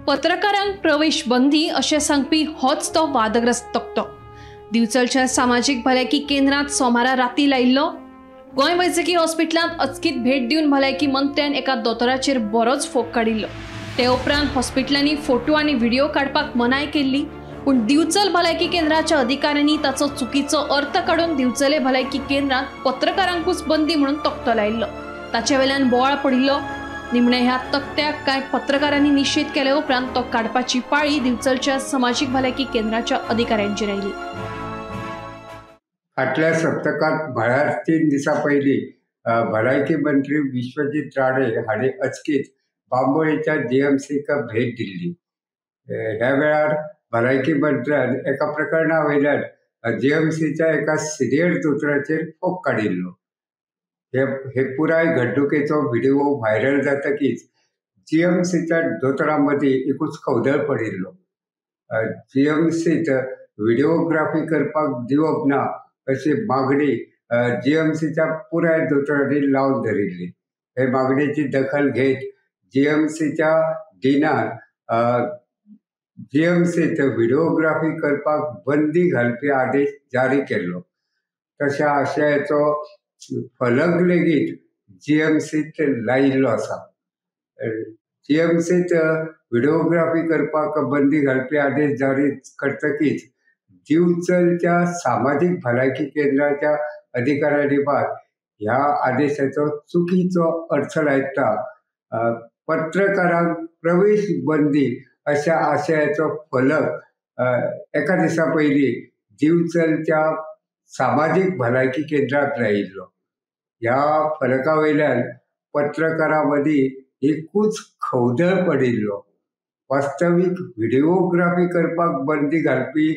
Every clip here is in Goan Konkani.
पत्रकारांक प्रवेश बंदी अशें सांगपी होच तो वादग्रस्त तकटो। दिवचलच्या सामाजीक भलायकी केंद्रांत सोमारा राती लायिल्लो। गोंय वैजकी हॉस्पिटलांत अचकीत भेट दिवन भलायकी मंत्र्यान एका दोतोराचेर बरोच फोग काडिल्लो। ते उपरांत हॉस्पिटलांनी फोटो आनी व्हिडिओ काडपाक मनाय केल्ली, पूण दिवचल भलायकी केंद्राच्या अधिकाऱ्यांनी ताचो चुकीचो अर्थ काडून दिवचले भलायकी केंद्रांत पत्रकारांकूच बंदी म्हणून तकटो लायिल्लो। ताचे वेल्यान बोवाळ पडिल्लो। निमणे ह्या तकट्याक कांय पत्रकारांनी निशेध केले उपरांत तो काडपाची पाळी दिवचलच्या समाजीक भलायकी केंद्राच्या अधिकाऱ्यांचेर आयली। फाटल्या सप्तकांत म्हळ्यार 3 दिसां पयलीं भलायकी मंत्री विश्वजीत राणे हांणी अचकीत बांबोळेच्या जीएमसीक भेट दिल्ली। ह्या वेळार भलायकी मंत्र्यान एका प्रकरणा वयल्यान जीएमसीच्या एका सिनियर दोतोराचेर फोग काडिल्लो। हे पुराय घडणुकेचो व्हिडिओ व्हायरल जातकीच जीएमसीच्या दोतोरां मदीं एकूच खवदळ पडिल्लो। जीएमसीत व्हिडिओग्राफी करपाक दिवप ना अशी मागणी जीएमसीच्या पुराय दोतोरांनी लावन धरिल्ली। हे मागणेची दखल घेत जीएमसीच्या डिनान जीएमसीत व्हिडिओग्राफी करपाक बंदी घालपी आदेश जारी केल्लो। तशा आशयाचो फलक लेगीत जीएमसीत लायिल्लो आसा। जीएमसीत व्हिडिओग्राफी करपाक बंदी घालपी आदेश जारी करतकीच दिवचलच्या सामाजीक भलायकी केंद्राच्या अधिकाऱ्यांनी मात ह्या आदेशाचो चुकीचो अर्थ लायता पत्रकारांक प्रवेश बंदी अशा आशयाचो फलक एका दिसा पयलीं दिवचलच्या सामाजीक भलायकी केंद्रांत लायिल्लो। ह्या फलका वयल्यान पत्रकारां मदीं एकूच खवदळ पडिल्लो। वास्तवीक व्हिडिओग्राफी करपाक बंदी घालपी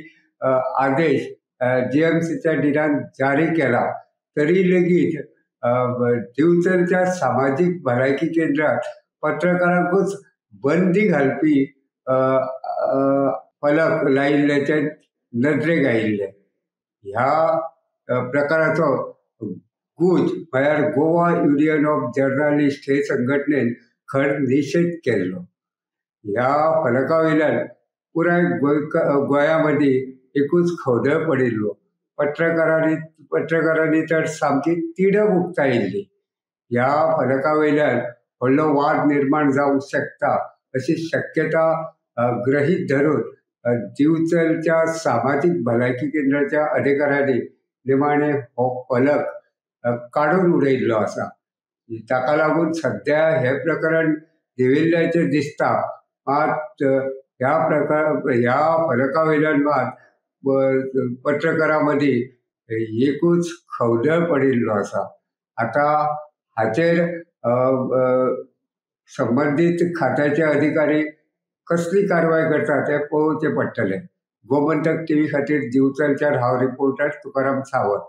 आदेश जीएमसीच्या डिनान जारी केला तरी लेगीत दिवचलच्या सामाजीक भलायकी केंद्रांत पत्रकारांकूच बंदी घालपी फलक लायिल्ल्याचें नदरेक आयिल्लें। ह्या प्रकाराचो गूज म्हळ्यार गोवा युनियन ऑफ जर्नलिस्ट हे संघटनेन खर निशेध केल्लो। ह्या फलका वयल्यान पुराय गोंया मदीं एकूच खवदळ पडिल्लो। पत्रकारांनी तर सामकी तिडक उक्तायिल्ली। ह्या फलका वयल्यान व्हडलो वाद निर्माण जावंक शकता अशी शक्यता गृहीत धरून दिवचलच्या सामाजीक भलायकी केंद्राच्या अधिकाऱ्यांनी निमाणे हो फलक काडून उडयिल्लो आसा। ताका लागून सद्या हें प्रकरण देंविल्ल्याचें दिसता। मात ह्या फलका वयल्यान मात पत्रकारां मदीं एकूच खवदळ पडिल्लो आसा। आतां हाचेर संबंदीत खात्याचे अधिकारी कसली कारवाय करता तें पळोवचें पडटलें। गोमंतक टीव्ही खातीर दिवचलच्यान हांव रिपोर्टर तुकाराम सावंत।